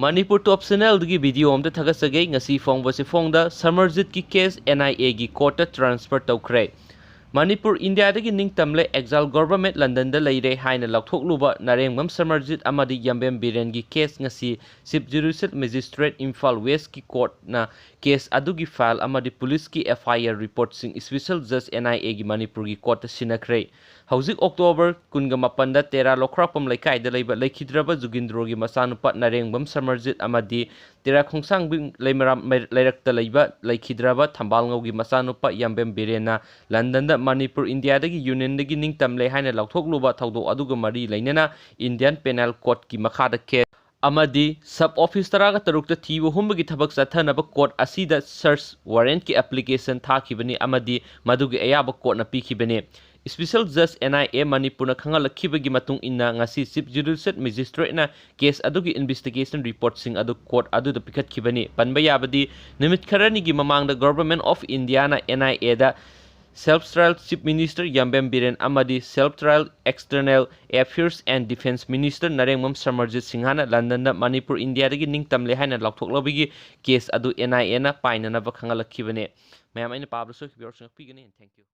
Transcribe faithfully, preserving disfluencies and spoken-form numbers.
ꯃꯅꯤꯄꯨꯔ ꯇꯣꯞ ꯆꯦꯅꯦꯜꯗꯒꯤ video ꯑꯃꯇ ꯊꯥꯒꯠꯆꯒꯦ꯫ ꯉꯁꯤ ꯐꯣꯡꯕꯁꯤ ꯐꯣꯡꯗ ꯁꯃꯔꯖꯤꯠꯀꯤ case and I ꯑꯦꯒꯤ ꯀꯣꯔꯠꯇ ꯇ꯭ꯔꯥꯟꯁꯐꯔ ꯇꯧꯈ꯭ꯔꯦ꯫ ꯃꯅꯤꯄꯨꯔ ꯏꯟꯗꯤꯌꯥꯗꯒꯤ ꯅꯤꯡꯇꯝꯂꯦ꯫ ꯑꯦꯛꯖꯥꯏꯜ ꯒꯣꯚꯔꯟꯃꯦꯟꯠ ꯂꯟꯗꯟꯗ ꯂꯩꯔꯦ ꯍꯥꯏꯅ ꯂꯥꯎꯊꯣꯛꯂꯨꯕ ꯅꯥꯔꯦꯡꯕꯝ ꯁꯃꯔꯖꯤꯠ ꯑꯃꯗꯤ ꯌꯥꯝꯕꯦꯝ ꯕꯤꯔꯦꯟꯒꯤ ꯀꯦꯁ ꯉꯁꯤ ꯆꯤꯐ ꯖꯨꯗꯤꯁꯤꯌꯦꯜ ꯃꯦꯖꯤꯁꯇ꯭ꯔꯦꯠ ꯏꯝꯐꯥꯜ ꯋꯦꯁꯀꯤ ꯀꯣꯔꯠꯅ ꯀꯦꯁ ꯑꯗꯨꯒꯤ ꯐꯥꯏꯜ ꯑꯃꯗꯤ ꯄꯨꯂꯤꯁꯀꯤ ꯑꯦꯐ ꯑꯥꯏ ꯑꯥꯔ ꯔꯤꯄꯣꯔꯠꯁꯤꯡ ꯏꯁꯄꯤꯁꯦꯜ ꯖꯖ ꯑꯦꯟ ꯑꯥꯏ ꯑꯦꯒꯤ ꯃꯅꯤꯄꯨꯔꯒꯤ ꯀꯣꯔꯠꯇ ꯁꯤꯟꯅꯈ꯭ꯔꯦ꯫ ꯍꯧꯖꯤꯛ ꯑꯣꯛꯇꯣꯕꯔ ꯀꯨꯟꯒ ꯃꯥꯄꯟꯗ ꯇꯦꯔꯥ ꯂꯧꯈ꯭ꯔꯥꯛꯄꯝ ꯂꯩꯀꯥꯏꯗ ꯂꯩꯕ ꯂꯩꯈꯤꯗ꯭ꯔꯕ ꯖꯨꯒꯤꯟꯗ꯭ꯔꯣꯒꯤ ꯃꯆꯥꯅꯨꯄꯥ ꯅꯥꯔꯦꯡꯕꯝ ꯁꯃꯔꯖꯤꯠ ꯑꯃꯗꯤ ꯇꯦꯔꯥ ꯈꯣꯡꯁꯥꯡꯕꯤꯡ ꯂꯩꯃꯔꯥꯝ ꯃꯩ-, ꯂꯩꯔꯛꯇ ꯂꯩꯕ ꯂꯩꯈꯤꯗ꯭ꯔꯕ ꯊꯝꯕꯥꯜꯉꯧꯒꯤ ꯃꯆꯥꯅꯨꯄꯥ ꯌꯥꯝꯕꯦꯝ ꯕꯤꯔꯦꯟꯅ ꯂꯟꯗꯟꯗ ꯃꯅꯤꯄꯨꯔ ꯏꯟꯗꯤꯌꯥꯗꯒꯤ ꯌꯨꯅꯤꯌꯟꯗꯒꯤ ꯅꯤꯡꯇꯝꯂꯦ ꯍꯥꯏꯅ ꯂꯥꯎꯊꯣꯛꯂꯨꯕ ꯊꯧꯗꯣꯛ ꯑꯗꯨꯒ ꯃꯔꯤ ꯂꯩꯅꯅ ꯏꯟꯗꯤꯌꯟ ꯄꯦꯅꯦꯜ ꯀꯣꯗꯀꯤ ꯃꯈꯥꯗ ꯀꯦꯁ ꯑꯃꯗꯤ ꯁꯕ ꯑꯣꯐꯤꯁ ꯇꯔꯥꯒ ꯇꯔꯨꯛꯇ ꯊꯤꯕ ꯍꯨꯝꯕꯒꯤ ꯊꯕꯛ ꯆꯠꯊꯅꯕ ꯀꯣꯔꯠ ꯑꯁꯤꯗ ꯁꯔꯆ ꯋꯥꯔꯦꯟꯠꯀꯤ ꯑꯦꯄ꯭ꯂꯤꯀꯦꯁꯟ ꯊꯥꯈꯤꯕꯅꯤ ꯑꯃꯗꯤ ꯃꯗꯨꯒꯤ ꯑꯌꯥꯕ ꯀꯣꯔꯠꯅ ꯄꯤꯈꯤꯕꯅꯤ꯫ ꯏꯁꯄꯤꯁꯦꯜ ꯖꯖ ꯑꯦꯟ ꯑꯥꯏ ꯑꯦ ꯃꯅꯤꯄꯨꯔꯅ ꯈꯪꯍꯜꯂꯛꯈꯤꯕꯒꯤ ꯃꯇꯨꯡ ꯏꯟꯅ ꯉꯁꯤ ꯆꯤꯐ ꯖꯨꯗꯤꯁꯤꯌꯦꯜ ꯃꯦꯖꯤꯁꯇ꯭ꯔꯦꯠꯅ ꯀꯦꯁ ꯑꯗꯨꯒꯤ ꯏꯟꯚꯦꯁꯇꯤꯒꯦꯁꯟ ꯔꯤꯄꯣꯔꯠꯁꯤꯡ ꯑꯗꯨ ꯀꯣꯔꯠ ꯑꯗꯨꯗ ꯄꯤꯈꯠꯈꯤꯕꯅꯤ꯫ ꯄꯟꯕ ꯌꯥꯕꯗꯤ, ꯅꯨꯃꯤꯠ ꯈꯔꯅꯤꯒꯤ ꯃꯃꯥꯡꯗ ꯒꯣꯚꯔꯟꯃꯦꯟꯠ ꯑꯣꯐ ꯏꯟꯗꯤꯌꯥꯅ ꯑꯦꯟ ꯑꯥꯏ ꯑꯦꯗ self trial chief minister Yambem Biren ꯑꯃꯗꯤ self trial external affairs and defence minister Narengbam Samarjit ꯁꯤꯡꯍꯅ ꯂꯟꯗꯟꯗ ꯃꯅꯤꯄꯨꯔ ꯏꯟꯗꯤꯌꯥꯗꯒꯤ ꯅꯤꯡꯇꯝꯂꯦ ꯍꯥꯏꯅ ꯂꯥꯎꯊꯣꯛꯂꯕꯒꯤ ꯀꯦꯁ ꯑꯗꯨ ꯑꯦꯟ ꯑꯥꯏ ꯑꯦꯅ ꯄꯥꯏꯅꯅꯕ ꯈꯪꯍꯜꯂꯛꯈꯤꯕꯅꯤ꯫ ꯃꯌꯥꯝ, ꯑꯩꯅ ꯄꯥꯕꯗ ꯁꯣꯏꯈꯤꯕ ꯌꯥꯎꯔꯁꯨ ꯉꯥꯛꯄꯤꯒꯅꯤ꯫ Thank you꯫